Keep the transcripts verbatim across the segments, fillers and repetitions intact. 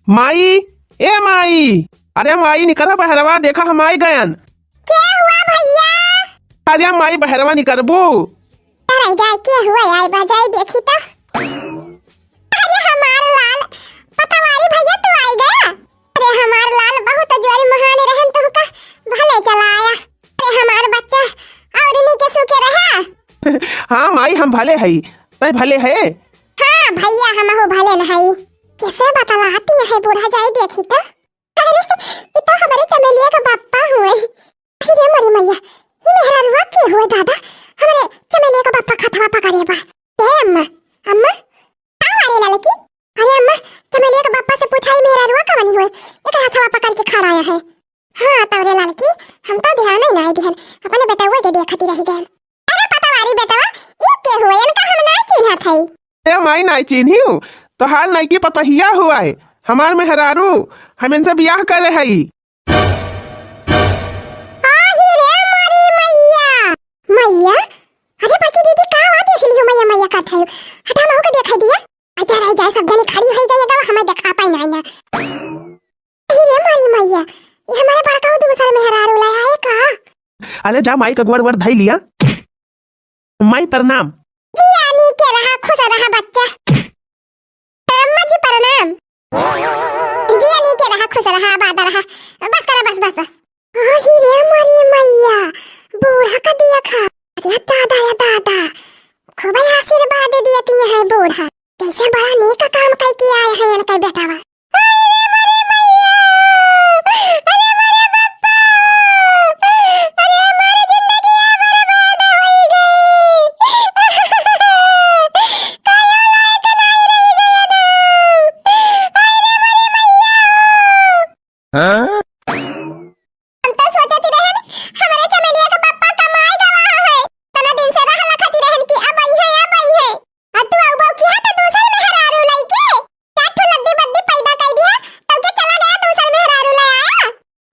माई, ए माई, अरे माई निकरा बहरवा, देखा हम आई गयन। के हुआ भइया? अरे माई बहरवा निकरबू? अरे जाए के हुआ आई बा, जाए देखी तो। अरे हमार लाल, पतवारी भइया तू आई गया? अरे हमार लाल बहुत जोरी महान रहन तुहका, भले चला आया। अरे हमार बच्चा और नीके सुके रहा। हाँ माई हम भले हई, तै भले है? हाँ भइया हमहू भले न हई। कैसे बतलाती है बूढ़ा, जाए देखी तो। अरे, ई तो हमरे चमेलिया के बप्पा हुए। अरे रे मोरी मैया, ई मेहररुआ के हुए दादा? हमरे चमेलिया के बप्पा खतवा पकड़े बा। ए अम्मा, अम्मा, का हुआ रे ललकी? अरे अम्मा, चमेलिया के बप्पा से पूछा, ई मेहररुआ कवनी हुए? एक हथवा पकड़ के खड़ा है। हाँ, तो रे ललकी, हम तो ध्यान ही नाई दिहन, अपने बेटवा के देखती रह गए। अरे पतवारी बेटवा, ई के हुए? इनका हम नाई चिन्हत हई। ए माई नाई चिन्हियो, तोहार नइकी पतहिया हुआ है, हमार मेहरारू, हम इनसे बियाह करे हई। आही रे मोरी मैया, मैया, अरे बड़की दीदी का हुआ देख लियो मैया, मैया का थयो, हटा महू के देखाई दिया। अच्छा रह जाए, सब जनी खड़ी होई गई, एकदम हमें देखा पाई नाई ना। अरे रे मोरी मैया, ये हमारे बड़का दूसर मेहरारू ले आए का? अरे जा माई का गोड़ वोड़ धई लिया। माई प्रणाम। जिया नीके रहा, खुश रहा बच्चा। अम्मा जी प्रणाम। जिया नीके रहा, खुश रहा, आबाद रहा। बस करा, बस, बस, बस। आही रे मोरी मैया, बूढ़ा का दिया खा। अरे दादा, रे दादा, खूब आशीर्वाद दिया है बूढ़ा। जैसे बड़ा नीक काम करके आए हैं इनका बेटावा। अरे मोरे मैया! अरे मोरे बप्पा! अरे हमार जिंदगी बर्बाद होई गई। कायो लायक नाई रह गया ना। अरे मोरे मैया! हाँ? हम तो सोचत रहन, हमरे चमेलिया के पप्पा कमाए गवा है। तना दिन से रह लखती रहन कि अब आई है, अब आई है। आ तू अउबो किहा तो दूसर मेहरारू लइके? चार ठो लद्दी बद्दी पैदा कई दिहा, तब के चला गया दूसर मेहरारू ले आया।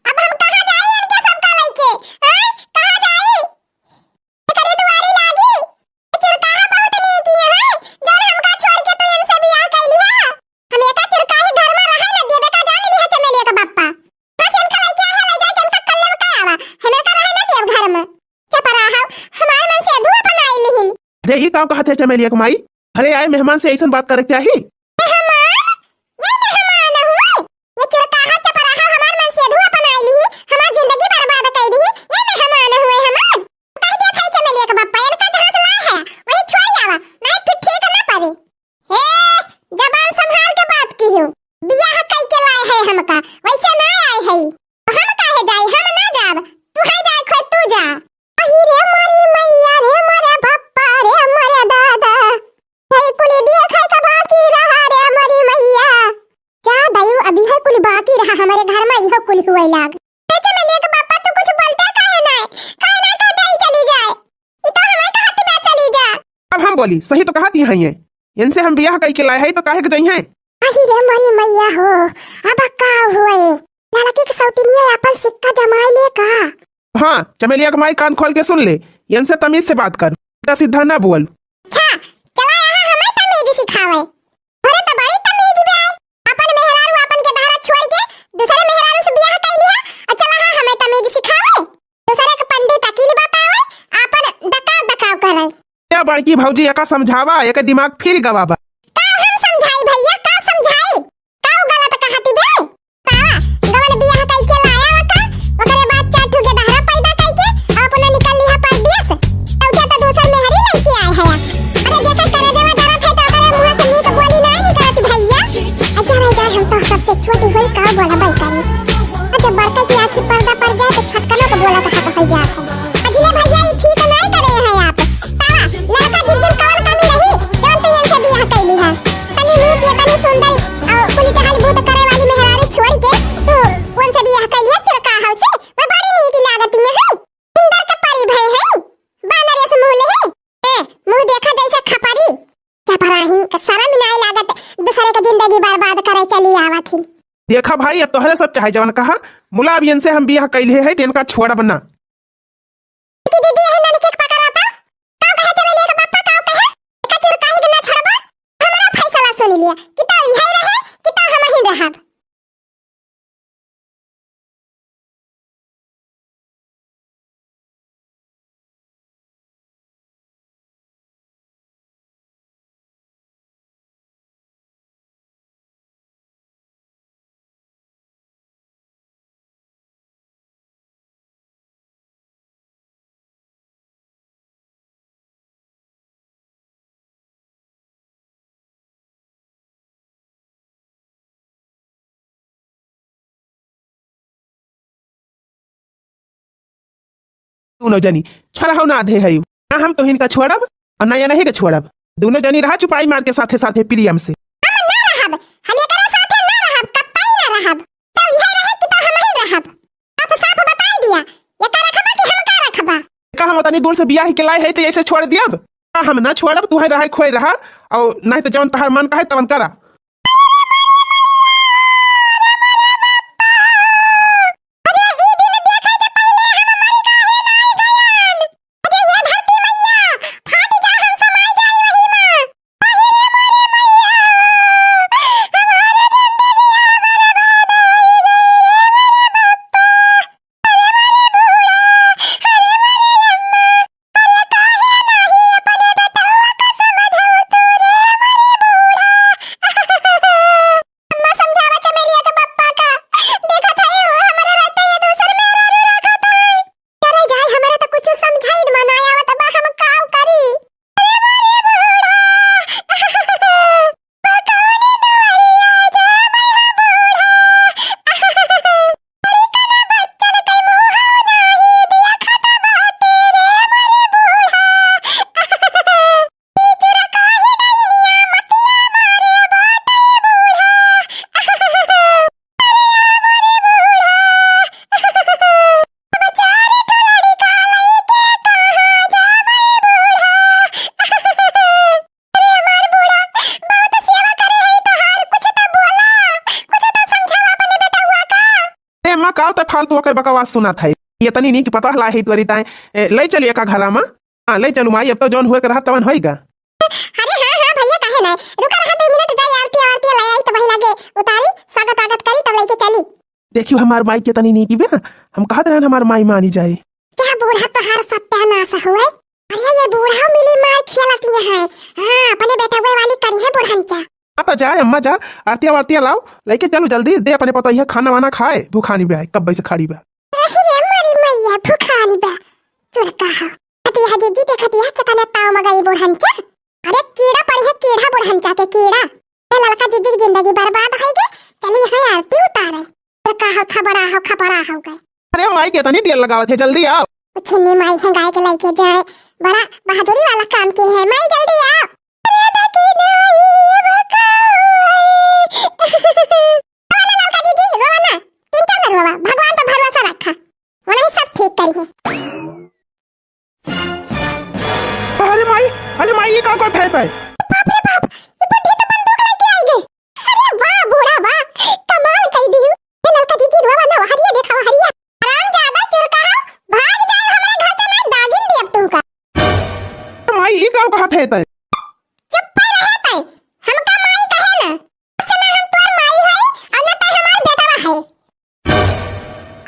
अब हम कहाँ जाई इनके सबका लइके? हैं? कहाँ जाई? एकरे दुआरे लागी? ये चुरकाहा बहुत नीक है, जौन हमका छोड़ के तू इनसे बियाह कई लिहा। हम एका चुरकाही घर में रहे न देबे का जान लिहा चमेलिया के बप्पा। बस इनका लइके आहा ले जाके इनका कल्ले में का आवा, हम एका रहे न देब घर में। चपराहा, हमार मन से अधू अपन आई लिहिन। अरे, ई का कहत है चमेलिया के माई? घरे आए मेहमान से ऐसन बात करे के चाही? मेहमान? ये मेहमान हुए? ये चुरकाहा चपराहा हमार मन से अधू अपन आई लिही, हमार जिंदगी बर्बाद कई दिही, ये मेहमान हुए हमार? कह दिया था चमेलिया के बप्पा, इनका जहाँ से लाए है, वही छोड़ आवा, नहीं फिर ठीक ना पड़े। ए, जबान संभाल के बात किहो। बियाह कई के लाए है हमका, वैसे ना आए है। हम काहे जाई, हम ना जाब। तू है जाए खोज, तू जा। अही रे मोरी मैया रे, मोरे बप्पा रे, मोरे दादा। है कुली दिया खाए का बाकी रहा रे मोरी मैया। जा दाई, अभी है कुली बाकी रहा हमारे घर में, इहो कुली हुए लाग। ए चमेलिया के बप्पा, तू कुछ बोलते काहे ना? काहे ना कहते ही चली जाए? ई तो हमें कहती बा चली जा। अब हम बोली, सही तो कहती हैं ये। इनसे हम बियाह कई के लाए हैं तो काहे के जइहें? अही रे मोरी मैया हो, अब का हुए? लड़की के सौतिनिया अपन सिक्का जमाए ले का? हाँ, चमेलिया के माई कान खोल के सुन ले, इनसे तमीज से बात कर, उल्टा सीधा ना बोल। अच्छा, चला यहाँ हमें तमीज सिखावे। घरे तो बड़ी तमीज बे। अपन मेहरारू अपन के दहरा छोड़ के दूसरे मेहरारू से बियाह कई लिहा, और चला हाँ हमें तमीज सिखावे। दूसरे के पंडित अकील बतावे, अपन दकाव दकाव करे। ए बड़की भौजी, एका समझावा, एके दिमाग फिर गवाबा। का हम समझाई भैया, का समझाई? का उ गलत कहती बे? तावा, गवन बियाह कई के लाया ओका, ओकरे बाद चार ठो गेदहरा पैदा कई के, और अपना निकल लिहा परदेस। तौके तो दूसर मेहरी लइके आए हया। अरे जेकर करेजवा जरत है तो ओकरे मुँह से नीक बोली नाई निकलत भैया। अच्छा रह जाए, हम तो सबसे छोटी होई, का बोलबे करी। अच्छा बड़का की आँखी पर्दा पड़ जाए तो छोटकनों के बोलत हाथ हो जात है। अखिले भैया, ई ठीक नाई करे हैं आप। तावा, लड़का जिज्जिन कवन कमी रही, जौन तू इनसे बियाह कइली है? तनी नीक, ये तनी सुंदर, और कुल टहल बूत करे वाली मेहरारू छोड़ के तू उनसे बियाह कइली है, चुरकाहा से? वो बड़ी नीक लागती है। इंदर के परी भय है, बानर ऐसे मुँह ले है। ए, मुँह देखा जैसे खपरी। चपराहिन के शरम नाई लागत, दूसरे के जिंदगी बर्बाद करे चली आवत ही। देखा भाई, अब तोहरे सब चाहे जवन कहा, मुला अब इनसे हम बियाह कइले है, तो इनका छोड़ब ना। कि दीदी, यही ननकी के पकड़ा तो। का कहे चमेलिया के पापा, का कहे? एका चुरकाही के ना छोड़बा? हमारा फैसला सुन लिया, कि तो यही रहे, कि तो हम ही रहब। दुनो जनी, छोड़हु ना दे हई। ना हम तोहिन का छोड़ब अउर ना एनही का छोड़ब। दुनो जनी रहा चुपाई मार के साथे साथे प्रेम से। हम ना रहब, हम एकरे साथे ना रहब, कतई ना रहब। तब इहे रहे कि तब हमही रहब। साफ साफ बताई दिया, एका रखबा कि हमका रखबा? का हम तनी दूर से बियाह के लाए हई त ऐसे छोड़ दियब? का हम ना छोड़ब, तुहे रहे खोए रहा, अउर नहीं त जवन तोहार मन कहे तवन करा। अरे, ई दिन देखे से पहिले हम मर काहे नाई गयन? अरे, ये धरती मैया, फाट जा, हम समाई जाई वही में। अरे रे मोरे मैया, हमार जिंदगिया बर्बाद होई गई रे मोरे पप्पा। अरे मोरे बूढ़ा, अरे मोरे अम्मा, अरे काहे नाही अपने बेटवा का समझाऊ तू रे मोरे बूढ़ा? अम्मा समझावा चमेलिया के पप्पा का। देखत हई हो, हमरे रहते ये दूसर मेहरारू राखत हई। करे जाए, हमरे त कुछु समझाई न मनाया आवत बा, हम काव करी? अरे मोरे बूढ़ा, कौने दुआरिया जाबे हो बूढ़ा? अरे कना बच्चन के मुँह नाही देखत बाटे रे मोरे बूढ़ा। ई चुरकाही डैनिया मतिया मारे बाटे बूढ़ा। अरे मोरे बूढ़ा। अब चार ठो लड़िका लइके कहाँ जाबे बूढ़ा? अरे हमार बूढ़ा, बहुत सेवा करे हई तोहार, कुछ त बोला, कुछ त समझावा अपने बेटवा का। ए माँ, का त फालतू ओकर बकवास सुनत हई? एतनी नीक पतोह लाए हई तोरी ताए, ए, लइ चली एका घरा मा। हाँ, लइ चलू माई, अब तो जौन होए के रहा तवन होइगा। अरे हाँ, हाँ भैया, काहे ना? रुका रहा दो मिनट, जाई आरती, आरती ले आई, तब वही लागे उतारी, स्वागत, स्वागत करी, तब लइके चली। देखियो हमार माई केतनी नीक बा, हम कहत रहन हमार माई मानी जाए। जा बूढ़ा तोहार सत्यानाश होए। अरे ये बूढ़ा मिली मार खेलत यहाँ है। हाँ, अपने बेटवे वाली करी है बुढ़नचा। हाँ तो जा अम्मा जा, आरतिया वारतिया लाओ, लइके चलो जल्दी, दे अपने पतोहिया खाना वाना खाए, भूखानी बा, कब्बे से खड़ी बा। अरे रे मोरी मैया, भूखानी बा, चुरकाहा। देखतिया जिज्जी, देखतिया केतना ताव मगई बुढ़नचा। अरे कीड़ा पड़ी है, कीड़ा बुढ़नचा के कीड़ा। ए ललका जिज्जी की जिंदगी बर्बाद होई गई। चली है आरती उतारे। चुरकाहा, खबड़ा हो, खबड़ा हो गए। अरे माई केतनी देर लगावत है, जल्दी आओ। छिन्नी माई है गाय के लइके जाए, बड़ा बहादुरी वाला काम की है। माई जल्दी आओ। अरे देखी नहीं, अब का होई? अरे ललका जिज्जी, रोवा ना, चिंता न रोवा, भगवान पर भरोसा रखा, वो नहीं सब ठीक करी है। अरे माई, अरे माई, ये का करत है तै? बाप रे बाप, ये बुढ़ी तो बंदूक लेके आई गई। अरे वाह बूढ़ा वाह, कमाल कई दिहु। ए ललका जिज्जी, रोवा ना, हरिया देखावा, हरिया। हरामजादा चुरकाहा, भाग जाए हमरे घर से, ना दागिन दियब तुमका। माई, ई का कहत है तै? चुप्पे रहे तै, हमका माई कहे ना। से ना हम तोर माई हई, और ना तै हमार बेटवा है।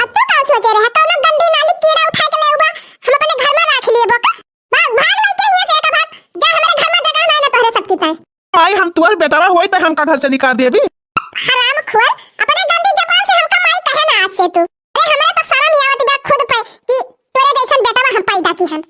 अब तू का सोचे रहे, कौनो गंदी नाली कीड़ा उठा के ले उबा, हम अपने घर में राख लिए बोका। भाग, भाग लइके हियाँ से, एका भाग, जा, हमरे घर में जगह नहीं ना तोहरे सबकी तै। माई, हम तोर बेटवा होई त हमका घर से निकाल देबी। हरामखोर, अपने गंदी जबान से हमका माई कहे ना आज से तू। अरे, हमरा तो शर्म ही आवत बा खुद पे कि तोरे जैसन बेटवा हम पैदा की हन।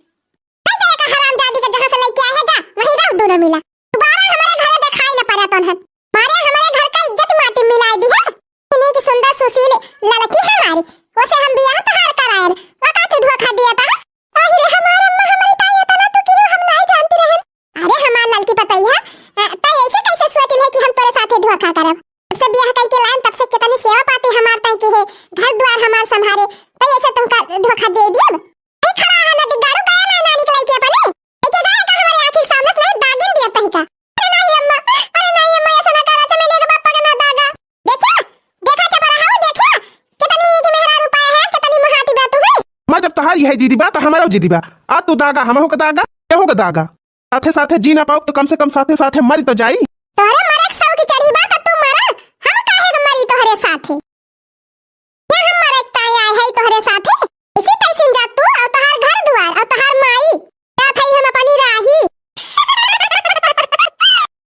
ले जा एका हरामजादी के, जहाँ से लइके आए है, जा, वहीं रह दोनों मिला। दोबारा हमरे घरे देखाई न पड़ा तोहन। मारे हमरे घर का इज्जत माटी मिलाई दी है। इतनी की सुंदर सुशील लड़की हमारी, उसे हम बियाह तोहार करायन, वका तू धोखा दिया था। आही रे हमार अम्मा, हमरी ताई, एतना तू कियो हम नाय जानती रहन। अरे हमार ललकी पतोहिया, अ, तै ऐसे कैसे सोचिल है कि हम तोरे साथे धोखा करब? जब से बियाह कइके लायन तब से कितनी सेवा पाती हमार तै की है, घर द्वार हमार संभारे, तै ऐसे तुमका धोखा दे दियब? भाई खड़ा है नदी गाड़ू काया ना नानी के लइके अपने, लइके जाए का हमारे आँखी के सामने से नहीं दागिन दियब तही का। अरे नहीं अम्मा, अरे नहीं अम्मा, ऐसा ना करा, चमेलिया के पापा के ना दागा। देखिया, देखा चपराहा हो, देखिया, कितनी नीक मेहरारू पाया है, कितनी मुहाती बा तू है। मैं जब तोहार यही जिदी बा, तो हमारा जिदी बा। आ तू दागा, हमहू के दागा, केहू के दागा। साथे साथे जी ना पाउब, तो कम से कम साथे साथे मरी तो जाई। तोहरे मरे के सौ की चढ़ी बा, तो तू मरा, हम काहे के मरी तोहरे साथे? या हम मरे के ताई आए है तोहरे साथे? इसी तैसिन जा तू और तोहार घर दुआर और तोहार माई। जात हई हम अपनी राही।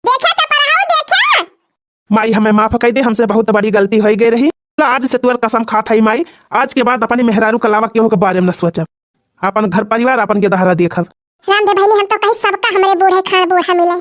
देखा चपराहा, देखा। माई, हमें माफ कई दे, हमसे बहुत बड़ी गलती होई गई रही। आज से तोर कसम खात हई माई, आज के बाद अपनी मेहरारू के अलावा केहू के बारे में न सोचब। अपन घर परिवार, अपन गेदहरा देखब। रामदेव भाई ने हम तो कही सबका हमरे बूढ़े खान बूढ़ा मिले।